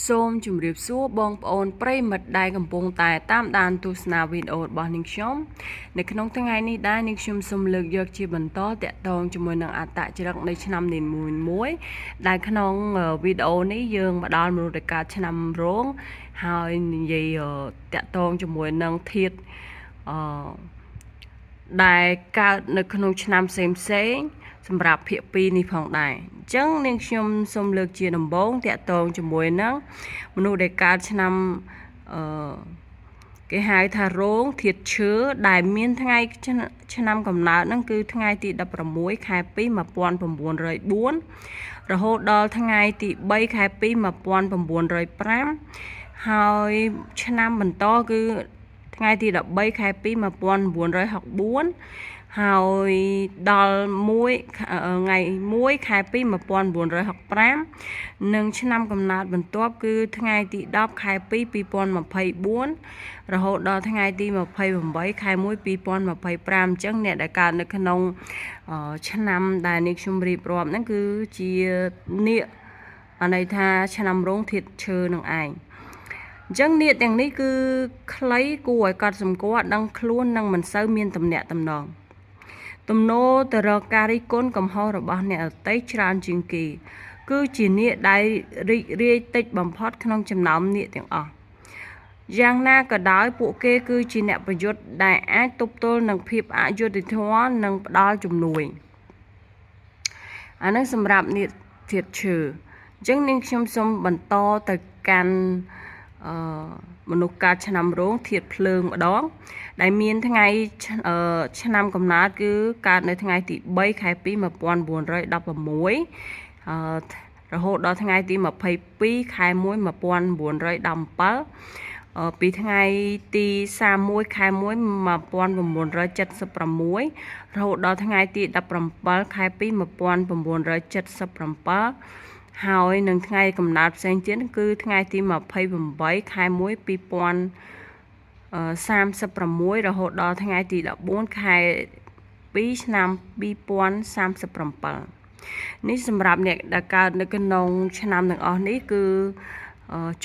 សូមជម្រាបសួរបងប្អូនប្រិយមិត្តដែលកំពុងតែតាមដានទស្សនាវីដេអូរបស់នាងខ្ញុំនៅក្នុងថ្ងៃនេះដែរនាងខ្ញុំសូមលើកយកជាបន្តតាក់ទងជាមួយនឹងអត្តចរិតនៃឆ្នាំនីមួយៗដែលក្នុងវីដេអូនេះយើងមកដល់មនុស្សដែលកើតឆ្នាំរោងហើយនិយាយតាក់ទងជាមួយនឹងធាតុអឺដែលកើតនៅក្នុងឆ្នាំផ្សេងៗសម្រាប់ភាគ2នេះផងដែរអញ្ចឹងនាងខ្ញុំសូមលើកជាដំបូងតាក់ទងជាមួយនឹងមនុស្សដែលកើតឆ្នាំអឺគេហៅថារោងធាតុឈើដែលមានថ្ងៃឆ្នាំកំណើតហ្នឹងគឺថ្ងៃទី16ខែ2 1904រហូតដល់ថ្ងៃទី3ខែ2 1905ហើយឆ្នាំបន្តគឺថ្ងៃទី13ខែ2 1964ហើយដល់1ថ្ងៃ1ខែ2 1965និងឆ្នាំកំណើតបន្ទាប់គឺថ្ងៃទី10ខែ2 2024រហូតដល់ថ្ងៃទី28ខែ1 2025អញ្ចឹងអ្នកដែលកើតនៅក្នុងឆ្នាំដែលនេះខ្ញុំរៀបរាប់ហ្នឹងគឺជានាគអាន័យថាឆ្នាំរោងធាតុឈើនឹងឯងអញ្ចឹងនាគទាំងនេះគឺខ្លីគួរឲ្យកត់សម្គាល់ដឹងខ្លួននិងមិនសូវមានទំនាក់ទំនងទំនោរទៅរកការរិះគន់កំហុសរបស់អ្នកដទៃច្រើនជាងគេគឺជានាគដែលរីករាយតិចបំផុតក្នុងចំណោមនាគទាំងអស់យ៉ាងណាក៏ដោយពួកគេគឺជាអ្នកប្រយុទ្ធដែលអាចទប់ទល់នឹងភាពអយុត្តិធម៌និងផ្ដល់ជំនួយអានឹងសម្រាប់នាគធាតុឈើអញ្ចឹងនាងខ្ញុំសូមបន្តទៅកាន់អឺមនុស្សកើតឆ្នាំរោងធាតុភ្លើងម្ដងដែលមានថ្ងៃឆ្នាំកំណើតគឺកើតនៅថ្ងៃទី3ខែ2 1916អឺរហូតដល់ថ្ងៃទី22ខែ1 1917ពីថ្ងៃទី31ខែ1 1976រហូតដល់ថ្ងៃទី17ខែ2 1977ហើយនឹងថ្ងៃកំណើតផ្សេងទៀតគឺថ្ងៃទី28ខែ1 2036រហូតដល់ថ្ងៃទី14ខែ2ឆ្នាំ2037នេះសម្រាប់អ្នកដែលកើតនៅក្នុងឆ្នាំទាំងអស់នេះគឺ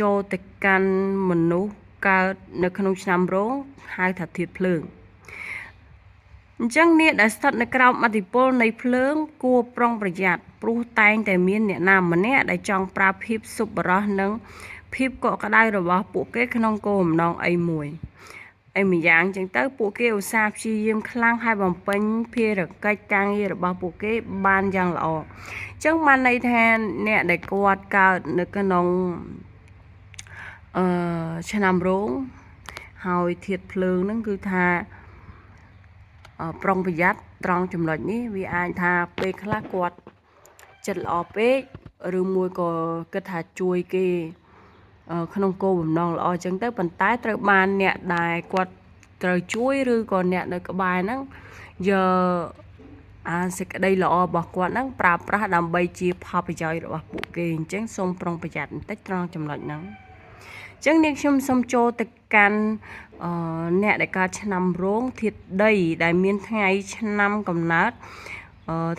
ចូលទៅកាន់មនុស្សកើតនៅក្នុងឆ្នាំរោងហៅថាធាតុភ្លើងអញ្ចឹងអ្នកដែលស្ថិតនៅក្រោមឥទ្ធិពលនៃភ្លើងគួរប្រុងប្រយ័ត្នព្រោះតែងតែមានអ្នកណាម្នាក់ដែលចង់ប្រើភាពសុបរោះនិងភាពកក់ក្ដៅរបស់ពួកគេក្នុងគោលបំណងអីមួយអីម្យ៉ាងចឹងទៅពួកគេឧស្សាហ៍ព្យាយាមខ្លាំងហើយបំពេញភារកិច្ចការងាររបស់ពួកគេបានយ៉ាងល្អអញ្ចឹងបានន័យថាអ្នកដែលគាត់កើតនៅក្នុងអឺឆ្នាំរោងហើយធាតុភ្លើងហ្នឹងគឺថាប្រុងប្រយ័ត្នត្រង់ចំណុចនេះវាអាចថាពេលខ្លះគាត់ចិត្តល្អពេកឬមួយក៏គិតថាជួយគេក្នុងគោលបំណងល្អអញ្ចឹងទៅប៉ុន្តែត្រូវបានអ្នកដែលគាត់ត្រូវជួយឬក៏អ្នកនៅក្បែរហ្នឹងយកអាសេចក្តីល្អរបស់គាត់ហ្នឹងប្រើប្រាស់ដើម្បីជាផលប្រយោជន៍របស់ពួកគេអញ្ចឹងសូមប្រុងប្រយ័ត្នបន្តិចត្រង់ចំណុចហ្នឹងអញ្ចឹងនាងខ្ញុំសូមចូលទៅកាន់អឺអ្នកដែលកើតឆ្នាំរោងធាតុដីដែលមានថ្ងៃឆ្នាំកំណើត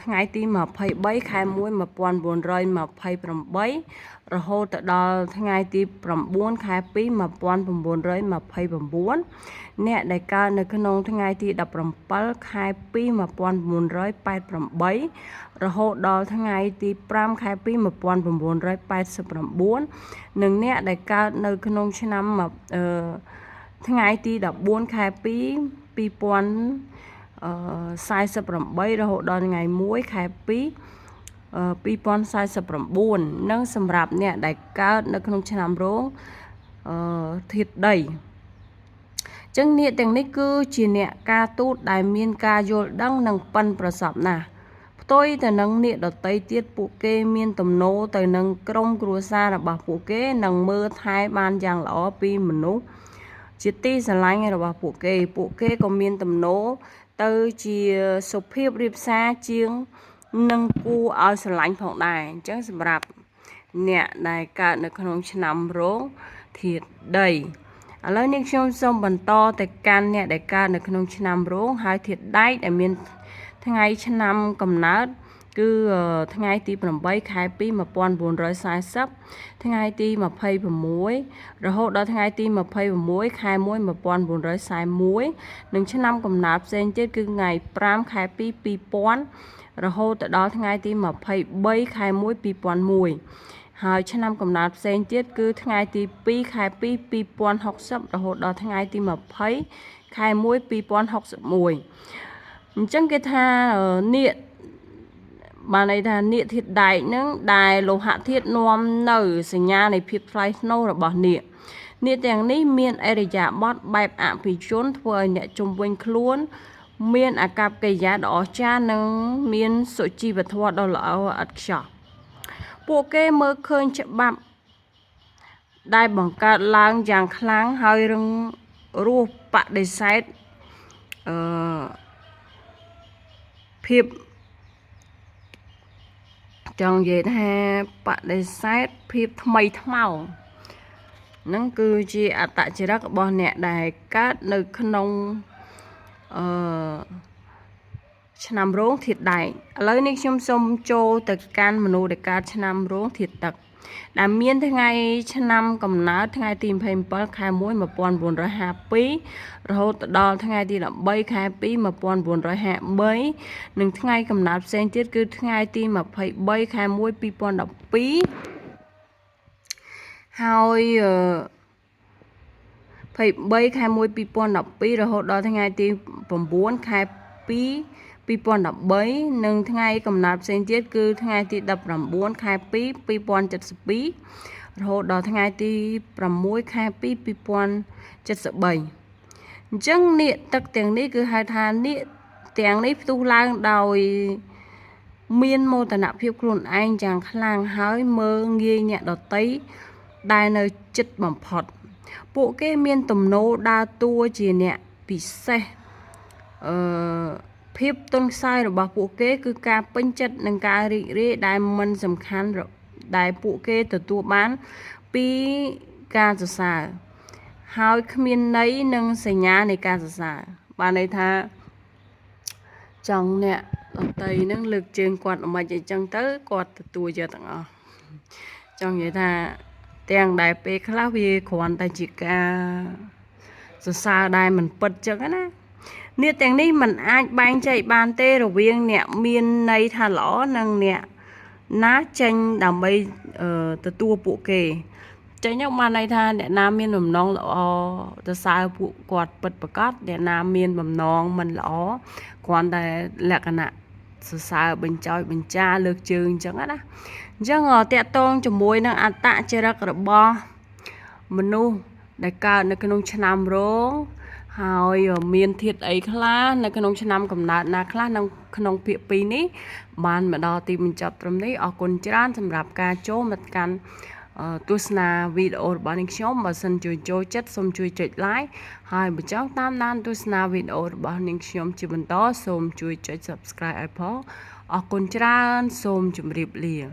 ថ្ងៃទី23ខែ1 1928រហូតទៅដល់ថ្ងៃទី9ខែ2 1929អ្នកដែលកើតនៅក្នុងថ្ងៃទី17ខែ2 1988រហូតដល់ថ្ងៃទី5ខែ2 1989និងអ្នកដែលកើតនៅក្នុងឆ្នាំអឺថ្ងៃទី14ខែ2 2048រហូតដល់ថ្ងៃ1ខែ2 2049និងសម្រាប់អ្នកដែលកើតនៅក្នុងឆ្នាំរោងអឺធាតុដីចឹងអ្នកទាំងនេះគឺជាអ្នកការទូតដែលមានការយល់ដឹងនិងប៉ិនប្រសប់ណាស់ផ្ទុយទៅនឹងអ្នកដតីទៀតពួកគេមានទំនោរទៅនឹងក្រុមគ្រួសាររបស់ពួកគេនិងមើលថែបានយ៉ាងល្អពីមនុស្សជាទីស្រឡាញ់របស់ពួកគេពួកគេក៏មានទំនោរទៅជាសុភាពរៀបសារជាងនឹងគួរឲ្យស្រឡាញ់ផងដែរអញ្ចឹងសម្រាប់អ្នកដែលកើតនៅក្នុងឆ្នាំរោងធាតុដីឥឡូវនេះខ្ញុំសូមបន្តទៅកាន់អ្នកដែលកើតនៅក្នុងឆ្នាំរោងហើយធាតុដែកដែលមានថ្ងៃឆ្នាំកំណើត គឺថ្ងៃទី8ខែ2 1940ថ្ងៃទី26រហូតដល់ថ្ងៃទី26ខែ1 1941និងឆ្នាំកំណើតផ្សេងទៀតគឺថ្ងៃ5ខែ2 2000រហូតទៅដល់ថ្ងៃទី23ខែ1 2001ហើយឆ្នាំកំណើតផ្សេងទៀតគឺថ្ងៃទី2ខែ2 2060រហូតដល់ថ្ងៃទី20ខែ1 2061អញ្ចឹងគេថានាគបានន័យថានាគធាតុដែកហ្នឹងដែលលោហៈធាតុនាំនៅសញ្ញានៃភាពថ្លៃថ្នូររបស់នាគនាគទាំងនេះមានអរិយាប័ត្របែបអភិជនធ្វើឲ្យអ្នកជុំវិញខ្លួន មានអាកប្បកិរិយាដ៏អស្ចារ្យនិងមានសុជីវធម៌ដ៏ល្អឥតខ្ចោះពួកគេមើលឃើញច្បាប់ដែលបង្កើតឡើងយ៉ាងខ្លាំងហើយរឹងរស់បដិសេធអឺភាពចង់និយាយថាបដិសេធភាពថ្មីថ្មោងហ្នឹងគឺជាអត្តចរិតរបស់អ្នកដែលកើតនៅក្នុងអឺឆ្នាំរោងធាតុដែកឥឡូវនេះខ្ញុំសូមចូលទៅកាន់មនុស្សដែលកើតឆ្នាំរោងធាតុទឹកដែលមានថ្ងៃឆ្នាំកំណើតថ្ងៃទី27ខែ1 1952រហូតដល់ថ្ងៃទី13ខែ2 1953និងថ្ងៃកំណើតផ្សេងទៀតគឺថ្ងៃទី23ខែ1 2012ហើយ23ខែ1 2012រហូតដល់ថ្ងៃទី9ខែ2 2013និងថ្ងៃកំណើតផ្សេងទៀតគឺថ្ងៃទី19ខែ2 2072រហូតដល់ថ្ងៃទី6ខែ2 2073អញ្ចឹងនាគទឹកទាំងនេះគឺហៅថានាគទាំងនេះផ្ទុះឡើងដោយមានមោទនភាពខ្លួនឯងយ៉ាងខ្លាំងហើយមើលងាយអ្នកដទៃដែលនៅជិតបំផុតពួកគេមានទំនោរដើរតួជាអ្នកពិសេសអឺភាពទន់ខ្សោយរបស់ពួកគេគឺការពេញចិត្តនឹងការរីករាយដែលមិនសំខាន់ដែលពួកគេទទួលបានពីការសរសើរហើយគ្មានន័យនិងសញ្ញានៃការសរសើរបានន័យថាចង់អ្នកដទៃនឹងលើកជើងគាត់មិនអីចឹងទៅគាត់ទទួលយកទាំងអស់ចង់និយាយថាទាំងដែលពេលខ្លះវាគ្រាន់តែជាការសរសើរដែលមិនពិតចឹងណានាគទាំងនេះมันអាចបែងចែកបានទេរវាងអ្នកមានន័យថាល្អនិងអ្នកណាចេញដើម្បីទទួលពួកគេចេញមកបានន័យថាអ្នកណាមានបំណងល្អទៅសើពួកគាត់ពិតប្រកបអ្នកណាមានបំណងមិនល្អគ្រាន់តែលក្ខណៈសរសើរបញ្ចោចបញ្ចាលើកជើងអញ្ចឹងណាអញ្ចឹងតកតងជាមួយនឹងអត្តចរិតរបស់មនុស្សដែលកើតនៅក្នុងឆ្នាំរោងហើយមានធាតុអីខ្លះនៅក្នុងឆ្នាំកំណើតណាខ្លះនៅក្នុងភាគ2នេះបានមកដល់ទីបញ្ចប់ត្រឹមនេះអរគុណច្រើនសម្រាប់ការចូលមកកាន់ទស្សនាវីដេអូរបស់នាងខ្ញុំបើសិនជួយចូលចិត្តសូមជួយចុច like ហើយបើចង់តាមដានទស្សនាវីដេអូរបស់នាងខ្ញុំជាបន្តសូមជួយចុច Subscribe ឲ្យផងអរគុណច្រើនសូមជម្រាបលា។